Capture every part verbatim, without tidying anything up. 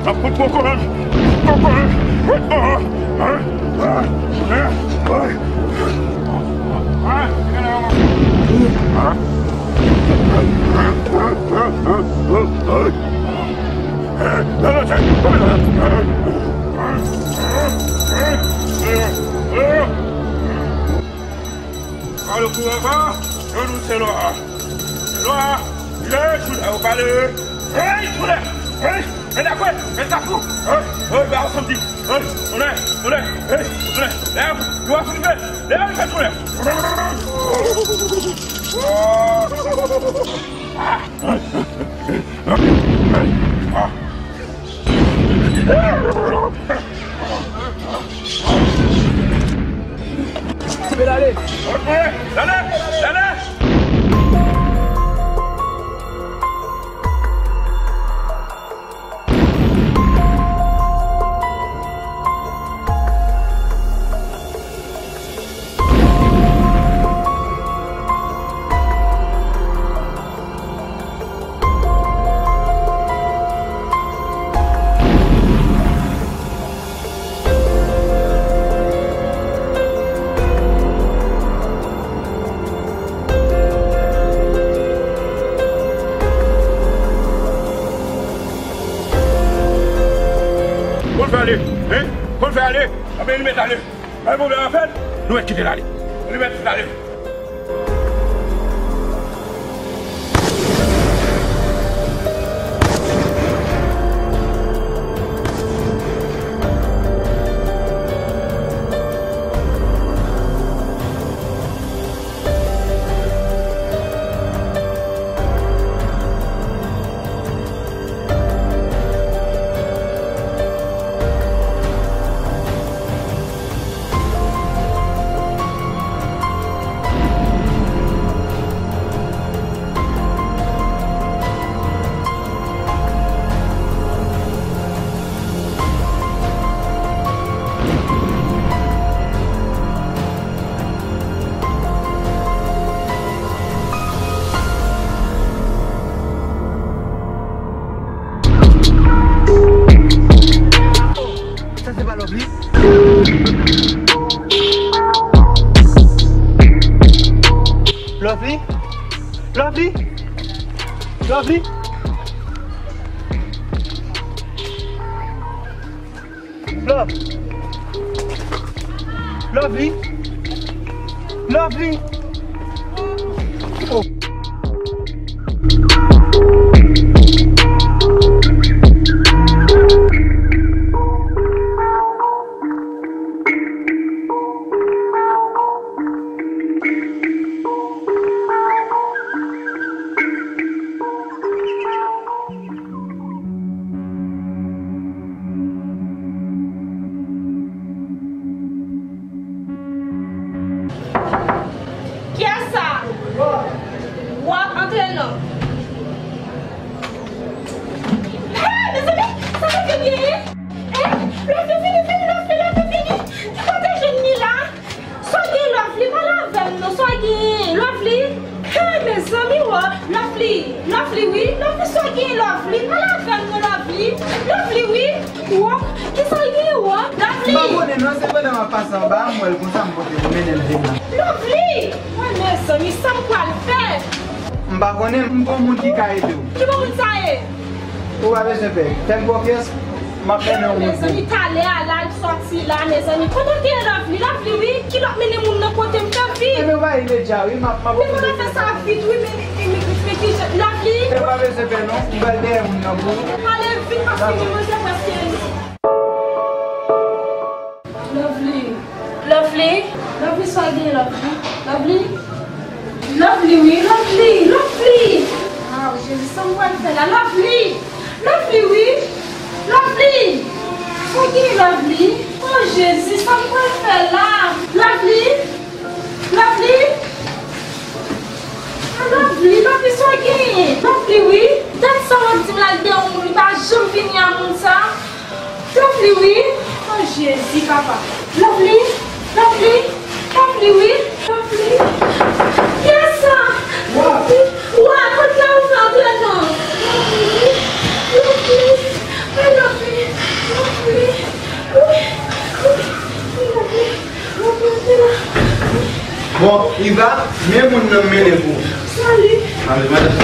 Ap fout poko menm. Poko menm. Alo, kou anba, yo nou se lwa. Se lwa. Lè, jounè, yo pale. Hey, jounè. Hey, men dakwe, men kafou. Hey, hey, ba, ansanm di. Hey, jounè, jounè. Hey, jounè. Lè, yo ap rive. Lè, yo rive, jounè. Ah. Konn fè ale, hein? Konn fè ale. Anben li mèt ale. Bay pwoblèm an fèt, nou mèt kite l ale. Nou mèt kite l ale. Sa se pa Lovely? Lovely? Lovely? Lovely? Love. Lovely. Lovely. Oh. Kiyès sa? Wa, antre non. Hey, mezanmi, sa Lovely genyen? Hey, Lovely vini, vini, Lovely, Lovely vini. Ki kote jwenn li la? Sa w gen Lovely, pale avè m non, sa w gen Lovely? Hey, mezanmi, wo, Lovely, Lovely, wi, Lovely, sa w gen Lovely, pale avè m non, Lovely, Lovely, wi, wo, kisa l gen, wo, Lovely? M pa konnen non, se pandan m ap pase anba a, m wè l konsa, m pote l, m mennen l vin la. Lovely! Woy, mezanmi, sa m pral fè? M M pa konnen, m gon moun ki ka ede w. Ki bon moun sa ye? Ou pa bezwen pè. Fè m konfyans, m ap mennen yon moun pou ou. Mezanmi, talè a la, l sòti la, mezanmi. Kote w te ye, Lovely? Lovely, wi, ki lòt mennen moun nan kote m fè vit. Enben, ou pa imedya, wi, m ap, m ap okipe. Men fè sa vit, wi, men, men, men, men, men ki jan, Lovely? Ou pa bezwen pè, non. M pral dèyè moun nan pou ou. Ale vit, paske gen manzè prèske. Lovely. Lovely. Lovely, sa w gen, Lovely? Lovely. Lovely, wi, Lovely, Lovely. Ah, Jezi, sa m pral fè la? Lovely. Lovely, wi. Lovely. Sa w gen, Lovely? Oh, Jezi, sa m pral fè la? Lovely. Lovely. Ah, Lovely, Lovely, sa w genyen? Lovely, wi. Dat sa w ap di m la, l gen yon moun, li pa janm vini a moun sa. Lovely, wi. Oh, Jezi, papa. Lovely, Lovely, Lovely, wi. Lovely. Kiyès sa? Lovely. Wa, kot la ou fè antre non? Lovely, Lovely. Ay, Lovely, Lovely. Wi, wi, wi, Lovely. Bon, Iva, men moun nan m mennen pou ou. Sali. Ale, madanm.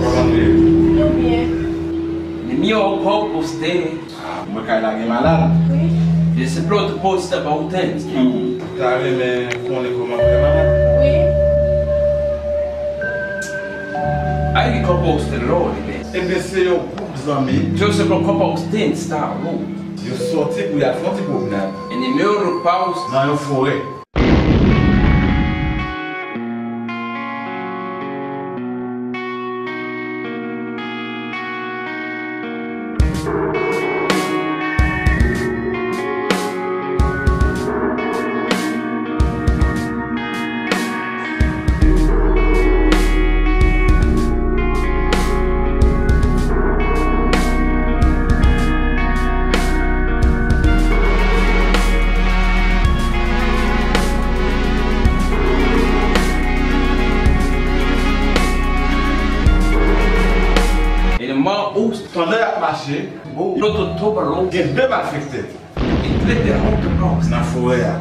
Kòman w ye? Mwen byen. Mwen byen ankò, poste. Ah, mwen kay la gen malad. Wi. Wi, se plòt poste ba ou tens. Hmm. Ou ta renmen konnen kòman m fè malad? Wi. Ay, li konpoze lò, li byen. Ebyen, se yon gwoup zanmi. Yo se konpoze sta, wi. Yo sòti pou y al fè yon ti pwomnad. E nimewo pa w nan yon forè. Pandan y ap mache, gen de malfektè nan forè a.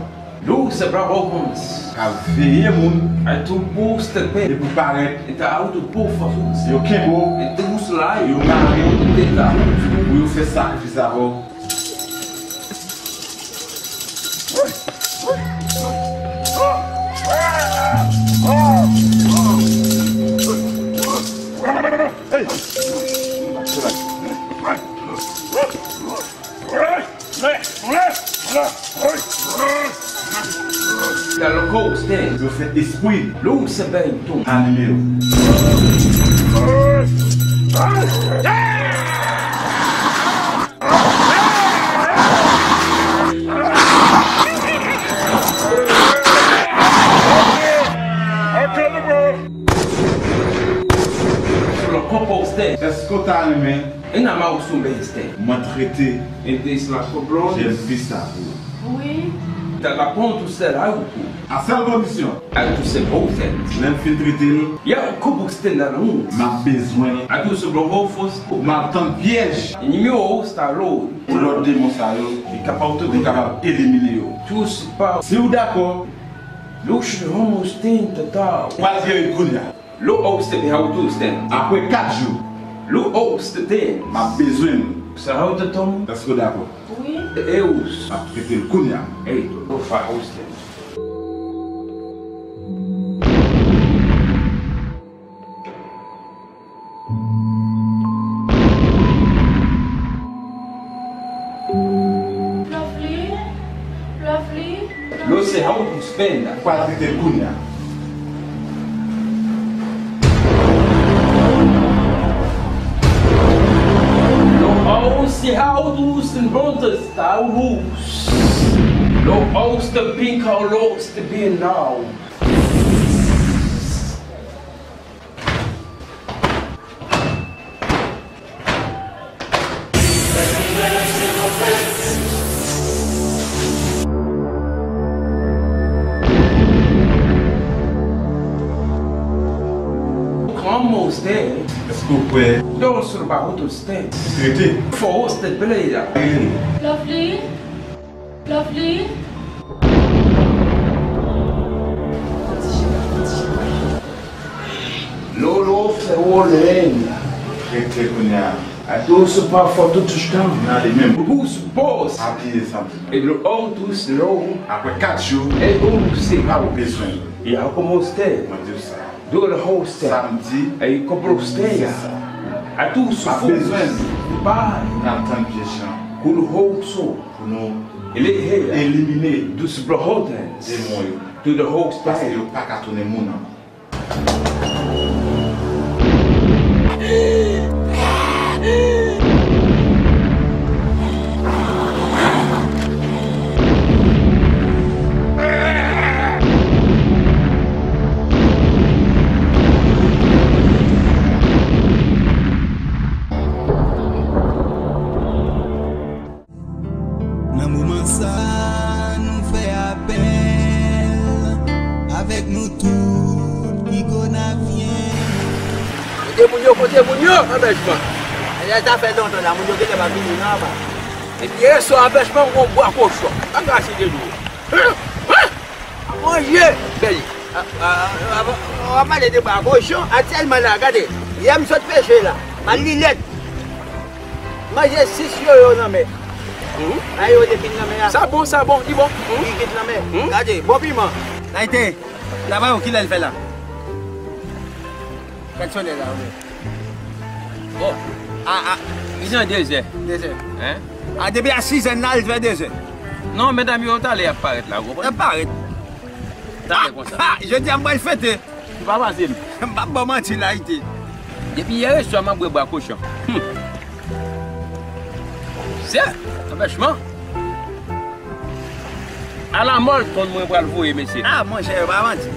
Ka veye moun. Li pou parèt. Yo kenbe w. Yo mare w. Pou yo fè sakrifis avè w. Yo fè espri. Anime yo. Èske w ta renmen mwen trete jèn fi sa pou ou? Wi. A sèl kondisyon. Lè m fin trete l, m ap bezwen l pou m al tann pyèj pou lòt demon sa yo. Pou kapab elimine yo. Si w dakò, w pral veye l kounye a. Apre kat jou. M ap bezwen l. Èske w dakò? Wi. M ap trete l kounye a. Lovely. Se how to spend. Ou pral rete kounye a. Los ojos de how to spend. Los ojos de brincar, los ojos de bien now. Como usted? Èske w kwè? Yo solo bajo usted. Rete. For usted, bella idea. Rete. Lovely. Lovely. Lolo fè wòl lèn. Rete kounye a. Adoso pa fò tout tan. Nan li menm. Bous bòs. Apiye sa. E lo outous lo. Apre kat jou. E ou se pa ou bezwen. E a komo usted? Mwen di w sa. Dole hoste. Samdi. E komo usted? Se sa. Adoso. Pa bezwen. Bye. N ap tann vye chan. Kul hoso. Pou nou elimine. Dos brohotes. Demon yo. To the host. Paske yo pa ka tounen moun ankò. Nan moman sa, nou fè apèl avèk nou tout ki Gonavyen. Kote moun yo, kote moun yo? Anbèchman. Sa fè lontan la, moun yo genlè pa vini nan apa. Epi yè swa anbèchman, yon bwa kochon. Angaje de nou. Manje! Bèl. A, a, a, a, w ap pale de bwa kochon, aktyèlman la, gade, yè m sot peche la, m al linèt. Manje sis yoyo nan mè. Mhm. Ay yo te fin nan mè a. Sa bon, sa bon, li bon. Mhm. Li kit nan mè. Mhm. Gade, bon piman. Layite, travay ou, kilè l fè la? Gad sonè la, wi. Bon, a, a, li nan dezè. Dezè. Hein? A, depi a sizè n la, l fè dezè. Non, medam yo, talè y ap parèt la, ou konprann? Y ap parèt. Talè konsa. Ha, ha, jodi a m pral fete. Ou pa pase m. M p ap ba w manti, Layite. Depi yè swa m ap bwè bwa kochon. Hmm. Se, anbèchman. Ala mòl tonn mwen pral voye, mesye. Ah, monchè, yo pa manti.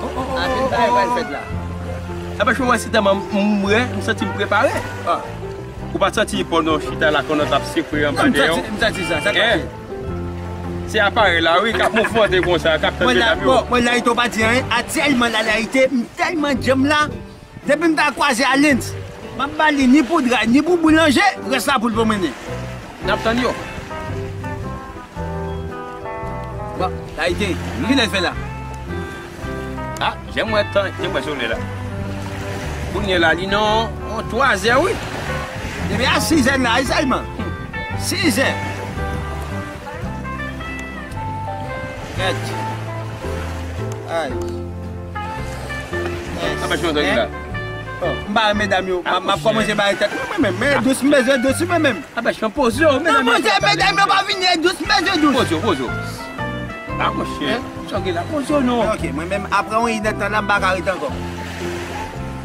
Oh, oh, oh, anpil bagay pral fèt la. Anbèchman, mwen, se tèlman m, m, m wè, m santi m prepare. Ah. Ou pa santi pandan w chita la, kònò t ap sekwe anba dèyè w? Non, m santi, m santi sa, sa k pase? Se aparèy la, wi, k ap mouvmante konsa, k ap tann medam yo. Mwen, Layite, ou pa di anyen. Aktyèlman la, Layite, m tèlman djanm la. Depi m ta kwaze a Lens, m ap ba li ni pou dra, ni pou boulanje, rès la pou l pwomennen. N ap tann yo. Bon, Layite, kilè l fè la? Ah, jan m wè tan, jan m wè solèy la. Kounye a la, li nan twazè, wi. Depi a sizè n la, wi, sèlman. Sizè. Gad. Ay. Sa pa chonje la. Bon, m pa wè medam yo, m ap, m ap kòmanse bay tèt mwen, mwen menm. Men dous, m bezwen dous, mwen menm. Apa, chan poze w, medam yo. Non, monchè, medam yo pa vini, e dous, m bezwen dous. Poze w, poze w. Ah, monchè, sa w gen la, poze w non. Ok, mwen menm, apre yon inèdtan la, m pa ka rete ankò.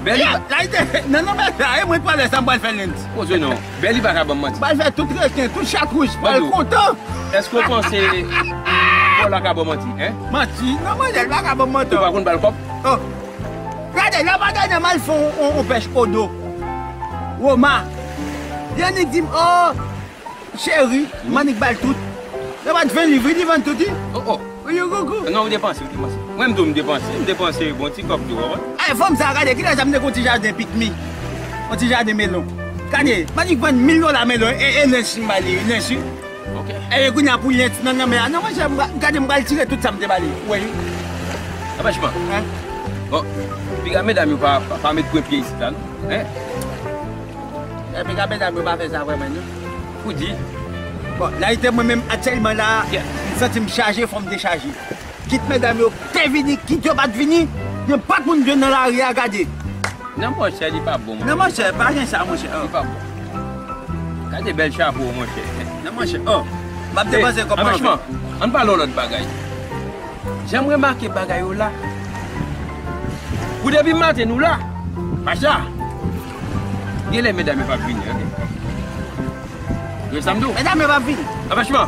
Bèli. Layite, nan, non, men sa, e mwen pale sa, m pral fè Lens. Poze w non. Bèli pa ka ban m manti. M pral fè tout reken, tout chat wouj, pral kontan. Èske w panse Paul la ka ban w manti, hein? Manti? Non, mwen, li pa ka ban m manti. Ou pa konn ba l kòb? Oh. Gade, lè w pa gade, m al fè yon, yon, yon pèch Odo. Woma. Li annik di m, oh, cheri, m annik ba l tout. Lè w pa t ven li, vin li vann tout, wi. Oh, oh. Wi, yo, koukou. Non, ou depanse, ou depanse. Mwen, m tou, m depanse. M depanse bon ti kòb tou, wi. Ay, fanm sa, gade, kilè sa m te gon ti jaden pikmi. Yon ti jaden melon. Gade, m annik vann mil dola melon, e, e, Lens m ba li, Lens, wi. Ok. E kounye a pou Lens nan, nan men a. Non, monchè, m ga-, gade, m pral tire tout sa m te ba li. Ou wè, wi. Anpèchman. Hein? Bon, piga medam yo pa, pa, pa met pwen pye isit la, non? Hein? E piga medam yo pa fè sa vrèman, non? Ou di? Bon, Layite, mwen menm, aktyèlman la, m santi m chaje, fò m dechaje. Kit medam yo te vini, kit yo pa t vini, nenpòt moun jwenn nan lari a, gade. Non, monchè, li pa bon, monchè. Non, monchè, pa gen sa, monchè. Li pa bon. Gade bèl chapo, monchè. Non, monchè, oh. M ap depanse kòb mwen. Franchman, ann pale yon lòt bagay. Jan m remake bagay yo la, pou depi maten nou la, Macha, genlè medam yo p ap vini, ok? Yo sa m di w? Medam yo p ap vini. Franchman,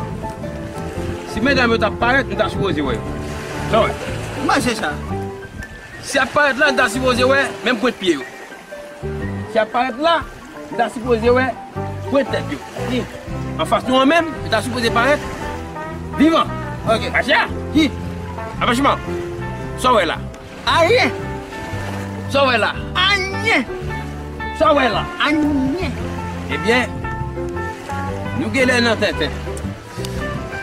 si medam yo t ap parèt, nou ta sipoze wè yo. Sa w wè? Manje sa. Si y ap parèt la, nou ta sipoze wè menm pwent pye yo. Si y ap parèt la, nou ta sipoze wè pwent tèt yo. Anfas nou an menm, yo ta sipoze parèt vivan. Ok. Mache a. Hi. Franchman, sa w wè la? Ayen. Sa w wè la? Anyen. Sa w wè la? Anyen. Ebyen, nou genlè nan tenten.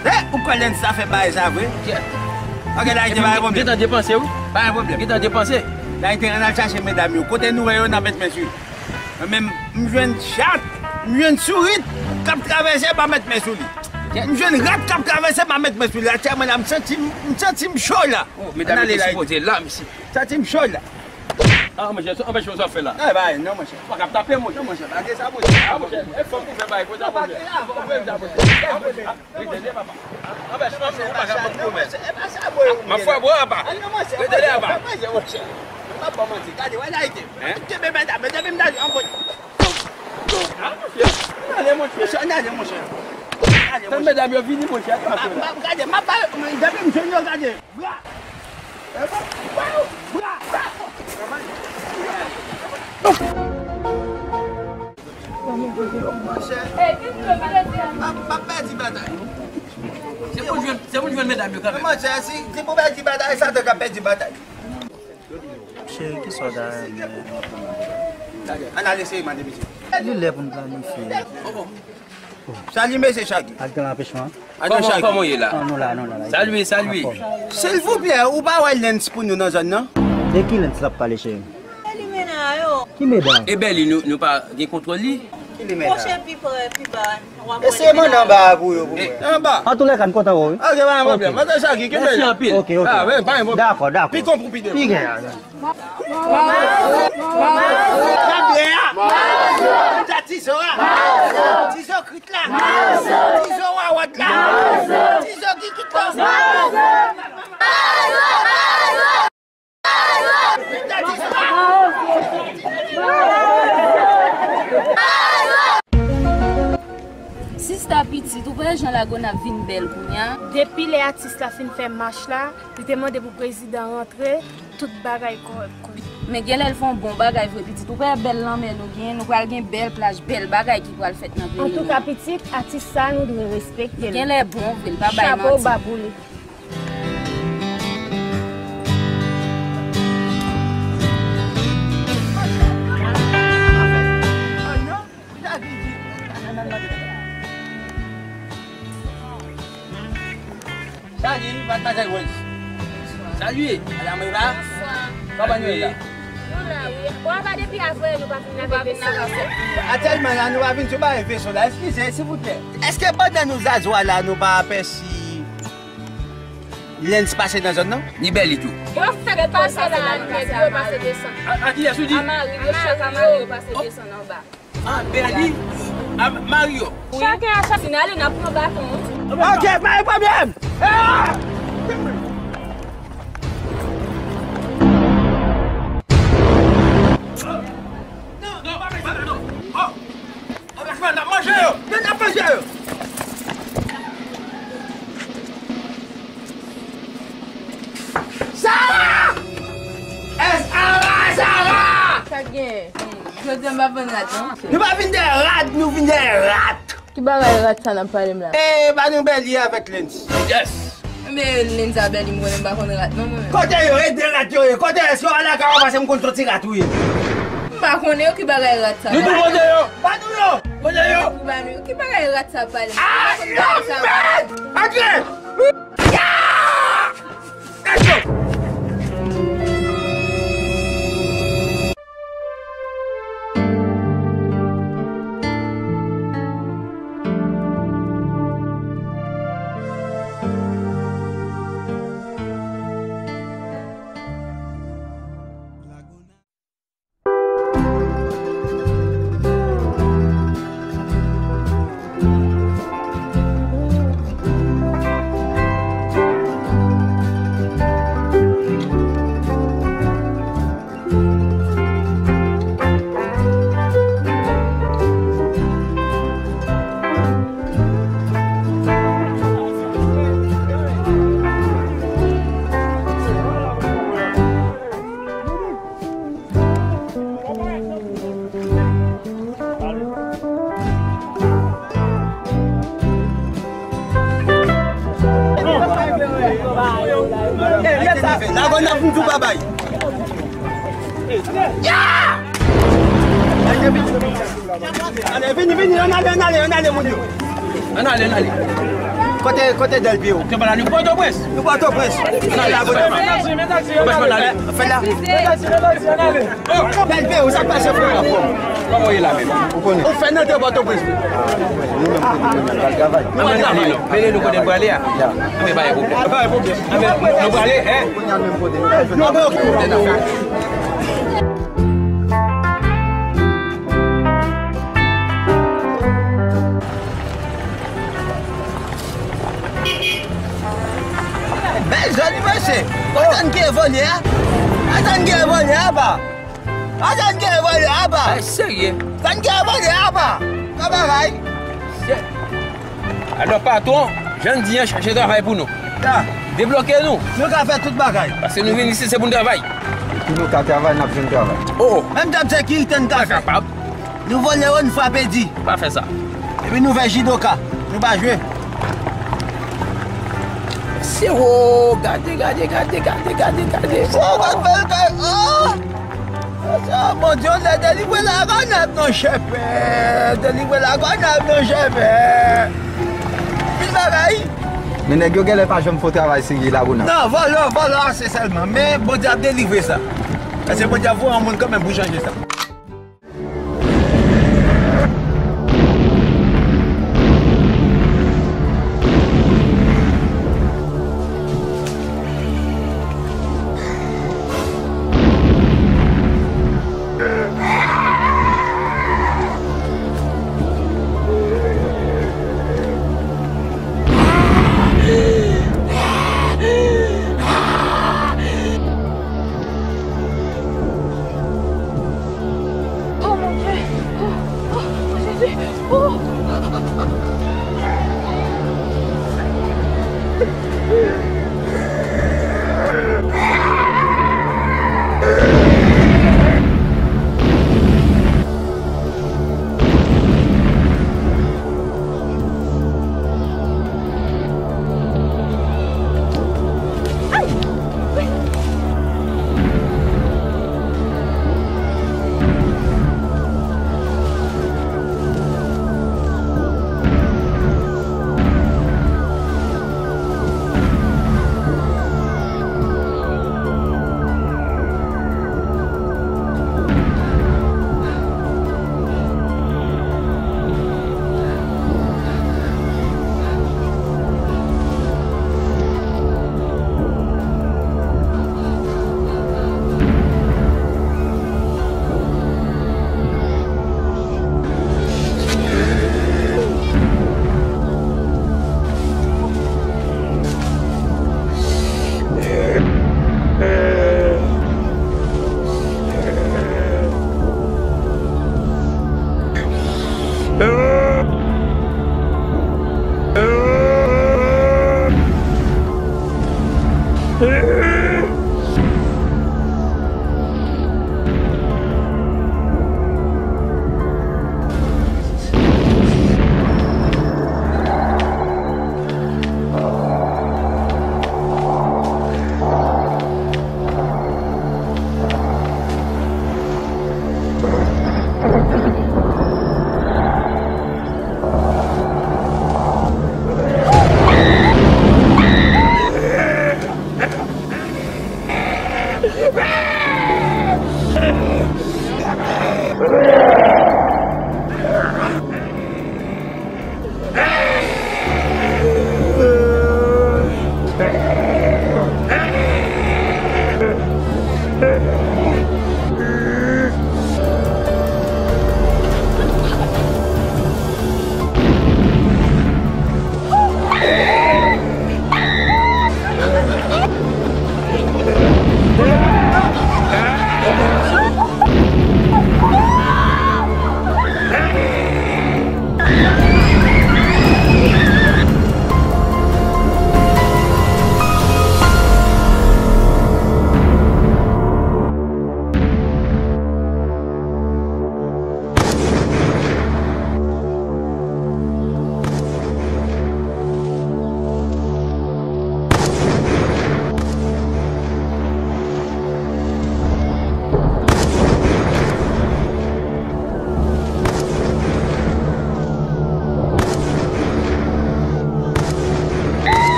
Eh, ou kwè Lens sa fè bagay sa vre? Ok, la, ete pa gen pwoblèm. Gentan depanse, wi. Pa gen pwoblèm. Gentan depanse. La, ete, ann al chache medam yo. Kote nou wè yo, n a met men sou yo. Mwen menm, m jwenn chat, m jwenn sourit k ap travèse, m a met men sou li. M jwenn rat k ap travèse, m a met men sou li. Aktyèlman la, m santi m, m santi m cho la. Oh, medam yo te sipoze la, mesye. Santi m cho la. Ah, monchè, anpèch sa w fè la. Eh, bay, non, monchè. Pa ka tape, monchè. Non, monchè, pa gen sa, monchè. Ah, monchè, e fòk ou fè bagay konsa, monchè. Ou fè sa, monchè. Rete de papa. Anpèch, monchè, ou pa ka pran pwomès. M ap fè bwa, papa. Rete de, papa. Monchè, monchè. M ap ba w manti. Gade, wè la, ete. Hein? Kenbe medam, medam, medam, anvoy. Ah, monchè. Ann ale, monchè. Monchè, ann ale, monchè. Ann ale, monchè. Medam yo vini, monchè. Gade, m ap ba, depi m jwenn yo, gade. Bra! Bra! Bra! Monchè, m ap, m ap pèdi batay. Se pou jwenn, se pou jwenn medam yo kanmenm. Monchè, si, si pou pèdi batay, Satan k ap pèdi batay. Cheri, kisa w ta renmen? Ann al eseye mande misye. Li lè pou n planifye. Salut, mesye Chaki. Ak gran anpechman. Ak Kòman, Chaki. Kòman w ye la? Non, nou la, nou la, la. Salye, salye. Anfòm. Silvouplè, ou pa wè Lens pou nou nan zòn nan? De ki Lens l ap pale, cheri? Bèli mennen a yo. Ki medam? E Bèli, nou, nou pa gen kontwòl li? Ki li mennen a? Pwoche pi pre, pi ba. Eseye mande anba a pou yo, pou mwen. Anba. Antouka, n kontan wè w, wi. Ok, pa gen pwoblèm. Ok. Mande Chaki, kenbe la. Mèsi anpil. Ok, ok. Ah, wi, pa gen pwoblèm. Dakò, dakò. Pi konpli, pi devan. Pi gen. Tizo a! Tizo krit la! Tizo wawòt la! Tizo kikit la! Sista pitit, ou pa wè jan Lagonav vin bèl kounye a? Depi lè atis la fin fè mach la, li te mande pou prezidan rantre, tout bagay kòrèk kounye a. Men genlè l fè yon bon bagay vre pitit. Ou pa wè bèl lanmè nou gen, nou pral gen bèl plaj, bèl bagay ki pral fèt nan peyi nou. Antouka pitit, atis sa nou dwe respekte l. Genlè bon vre, l pa bay manti. Chapo ba pou li. Salut, mademoiselle Rose. Salut, madame Eva. Bonswa. Kòman nou ye la? Nou la, wi. Bon, apa depi avril, nou pa vin lave veso. Aktyèlman la, nou pa vin sou bagay veso la. Eskize, silvouplè. Èske pandan nou zazwa la, nou pa apèsi Lens pase nan zòn nan? Ni Bèli tou. Yo fèk pase la, nèg yo pase desann. A, a kiyès ou di? A mari yo, chak a mari yo pase desann anba. Ah, Bèli, a Mario. Chak a chak fin ale, n ap pran baton. Ok, pa gen pwoblèm. Ah! Non, non, pa fè sa, non. Oh! Anpèchman, n ap manje yo! Men n ap manje yo! Sara! Sara! Sara! Sa k genyen? Jodi a m pa vann rad, non. Nou pa vin dèyè rad, nou vin dèyè rat! Ki bagay rat sa n ap pale m la? E, ba nou Bèli avèk Lens. Yes! Men Lens a Bèli, m konnen m pa konn rat, non, mwen menm. Kote yo? E de rat yo ye. Kote yo? Èske w al lakay w pase m konn soti rat ou ye? M pa konnen yo ki bagay rat sa. Nou tou kote yo? Ba nou yo! Kote yo? Pou ba nou yo. Ki bagay rat sa pale? Ah, non, mèd! Antre! Ya! Let's go! Sa fè, lago n ap vin sou babay. Ya! Ale, vini, vini, ann ale, ann ale, ann ale, moun yo. Ann ale, ann ale. Kote, kote Dèlpye yo? Ke bala nou Pòtoprens. Nou Pòtoprens. Ann ale, lago n ap vin. Fè la. Bèl peyi, sa k pase, frè? Kòman w ye la menm? Ou konnen. Ou fè nan te Pòtoprens. Nou menm kote nou pral travay. Nou pral travay. Mele nou kote n prale a. Anben, pa gen pwoblèm. Pa gen pwoblèm. Anben, nou prale, en? Anben, oke. Bèl zòn wi, mesye. Atann ki evolye a. Atann ki evolye a, pa. Atann ki evolye a, pa. Ay, serye. Atann ki evolye a, pa. Ka bagay. Se- Alò, patwon, jan n di an, chache travay pou nou. Ya. Debloke nou. Nou ka fè tout bagay. Paske nou vin isit, se pou n travay. Epi nou ka travay, n ap jwenn travay. Oh. Menm djab sekirite n ka fè. Pa kapab. Nou vole yo, n frape di. Pa fè sa. Epi nou fè jidoka. Nou pa jwe. Se wo, gade, gade, gade. Wo, w ap fè l kay. Oh! Bondye, w lè delivre lagonab non chèpè. Delivre lagonab non chèpè. Pil bagay. Men nèg yo genlè pa janm fè yon travay serye lagonab. Non, vòlò, vòlò ase sèlman. Men Bondye ap delivre sa. Paske Bondye ap voye yon moun kanmenm pou chanje sa. Oh mon Dieu! Oh, oh, oh, Jésus! Oh!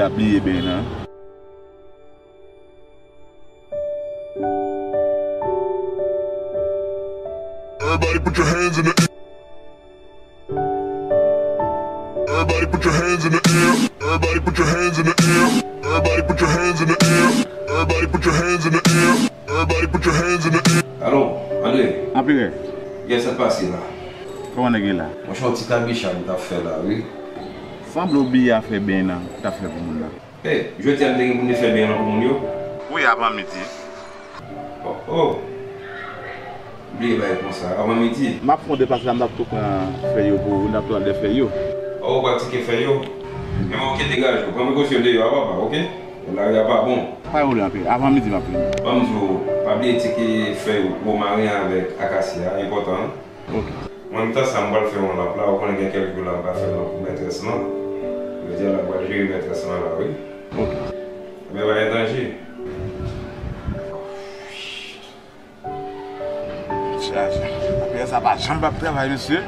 Ap bliye benyen an. Everybody put your hands in the air. Everybody put your hands in the air. Everybody put your hands in the air. Everybody put your hands in the air. Everybody put your hands in the air. Everybody put your hands in the air. Alo, Andre. Anpire. Yes, sa pase la. Kòman nèg ye la? Monchè, yon ti kabich m t ap fè la, wi. Sanble w bliye afè benyen an ou t ap fè pou moun nan. Hey, jodi a m te gen pou m te fè benyen an pou moun yo? Wi, avan midi. Oh, oh. Bliye bagay konsa, avan midi. M ap fè yon deplase la, m t ap tou pran fèy yo pou ou, m t ap tou al dèyè fèy yo. Oh, ou pral tcheke fèy yo? Ebyen, oke, degaje w. Pran prekosyon deyò a, papa, oke? Lari a pa bon. Pa gen pwoblèm, anpil. Avan midi, m ap vini. Ban m di w, pa bliye tcheke fèy womaren avèk akasya a, enpòtan. Ok. Mwen, mitan sa, m pral fè yon lap la, ou konnen gen kèk jou la m pa fè lap pou mètrès lan. Jodi a la, m pral jere mètrès lan la, wi. Ok. Ebyen, pa gen danje. Chaje. Apre sa, pa janm p ap travay, mesye.